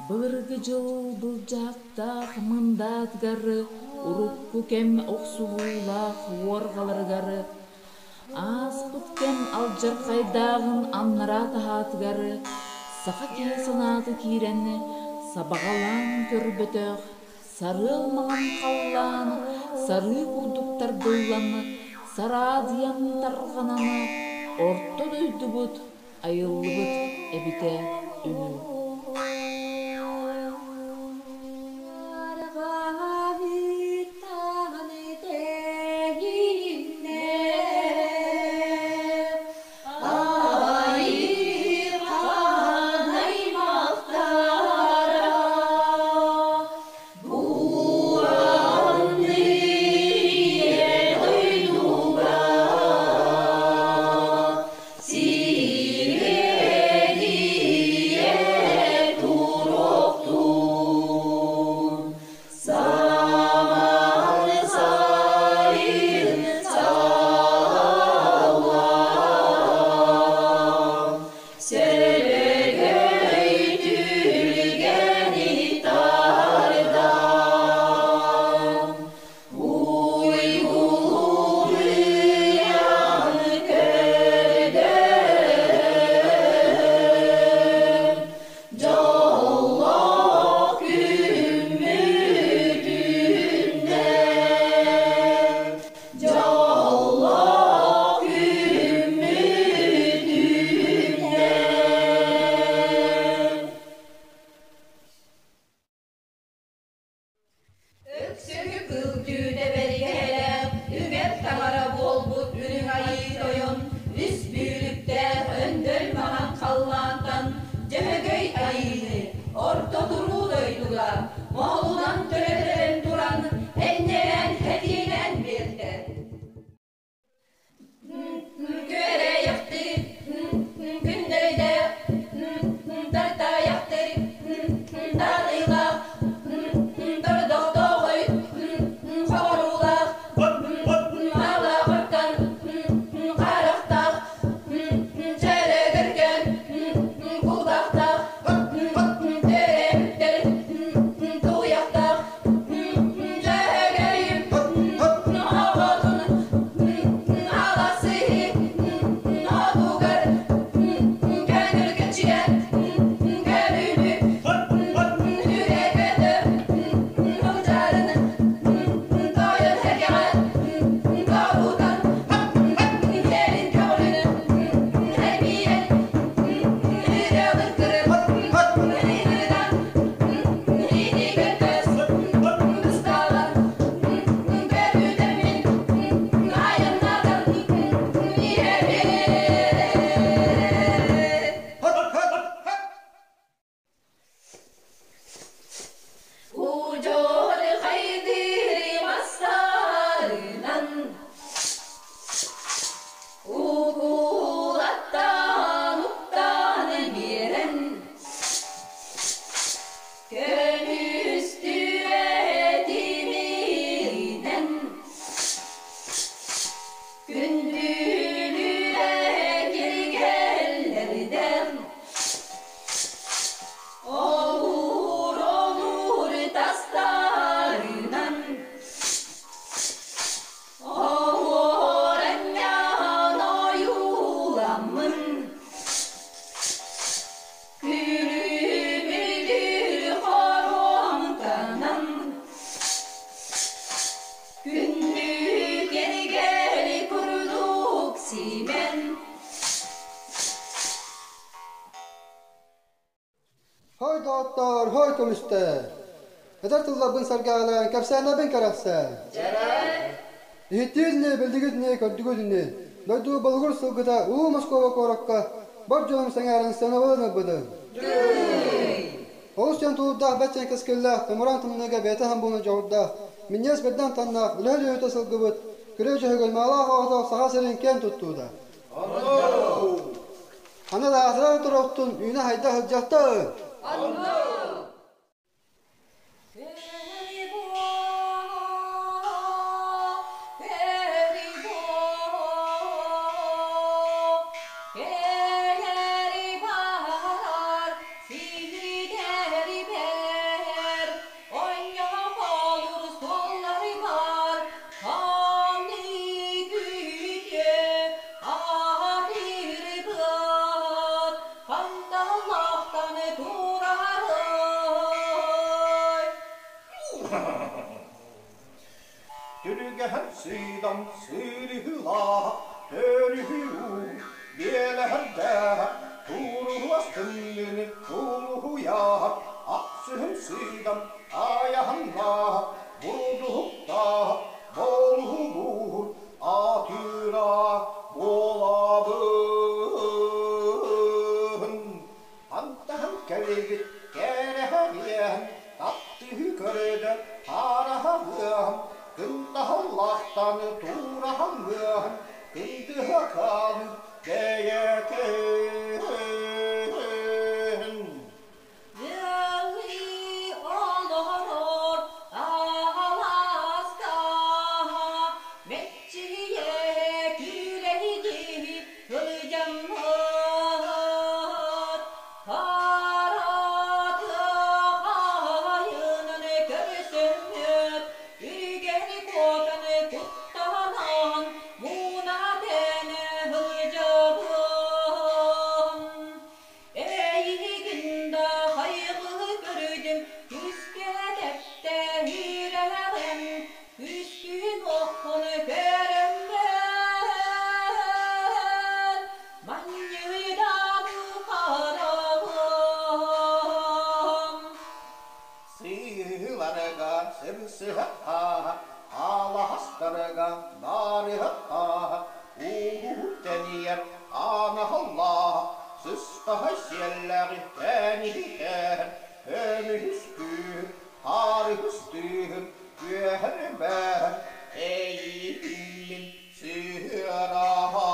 Былыргы дьыл былдьаһыктаах мындаатыгар урукку кэм охсуһуулаах уорҕаларыгар, ааспыт кэм алдьархайдааҕын аннараа таһаатыгар саха киһи санаата киирэн сабаҕалаан көрбөтөх сарыал маҥан халлаан сарыы курдук тардыллан, сараадыйан тарҕанан орто дойдубут айыллыбыт эбитэ үһү. Өксөкү кыл түүтэ бэргэһэлээх, үҥэр таҥара буолбут үрүҥ айыы тойон, үс бүүрүктээх өндөл маҥан халлаантан Дьөһөгөй айыыны орто туруу дойдуга моһолунан төлөтөрөн туран энньэлээн хэтиэлээн биэрдэ. Күөрэйэхтир, күннэйдээх, тартаайахтыр, таарыылаах, тордохтооҕой, хоҕоруулаах, маалаах харахтаах, чөрөгөргөн, кулгаахтаах, төрөмтөр, туйахтаах, Дьөһөгөйүм оҕотун аласыһы отугар көҥүл көмүлү үрэ көтө ылдьарын тойон сэргэҕэ тобутан кэлин көҕүлүн эрбиэн үрэ ылыккырын ырыынан Укулаттан уктан биэрэн Көмүстүө тимиринэн күндүлүө киргэллэрдэн Оһур-онур тастарынан Оһуоранньан ойууламмын Күлүмүлдүр хоруоҥканан Күндү кэргэли курдук симэн Хой доҕоттоор, хой көмүстэр! Эдэр тылларбын сэргээҕэлээн, кэпсээннэрбин кэрэхсээн! Иһиттиир ини, биллигит ини, көрдүгүт ини, дойду болугур сылгыта Улуу Москуба куоракка бар дьонум сэҥээрэн сыанабылын ылбытын. Олус диэн тулуурдаах бэрт диэн кэскиллээх, тумураан тымныыга бэйэтэ хамбууну дьоҕурдаах, минньиэс бэрдэн таннаах, үлэһит үһүтэ сылгыбыт, күрүө дьөһөгөй маалаах оҕото Саха сирин киэн туттуута. Аны даатыран туруохтун, үүнэ-хайда сылдьахтын! сыыдам сыырыһылаах, төрүһү биэлэһэрдээх, туруһуас тымныыны тулуһуйаах, ахсыһым сыыдам айаһаннаах, бурдуһуктаах, болуһулуур, атыыра буолабын. Антаһан кэлигит кэрэһэриэһэн, таптыһы көрөдө хараһаһыаһым, кынтаһаллаахтаны туураһаҥыаһым, кындыһа хаалы бэйэтин. Ыаллыы олорор алааска мэччийэ күүлэйдии сылдьаммыт хара тыа хаһайынын көрсөммүт үргэн куотан куттанан мууна тэнэ сылдьабын. Эйигин да хайҕыы көрдүм, күүскэ тэптэ үрэҕим, күскүн оххун көрөммүн, манньыйдан хараҕым. Сыыларга сырсыһа, алаһастарга барыһа, ууһу тэнийэр анаһаллаах, сыстаһай сиэллэҕи тэниһитэн, көмүһүстүүр, харыһыстыыр, күөһэрбээн, эйииммин сыһыараһабын.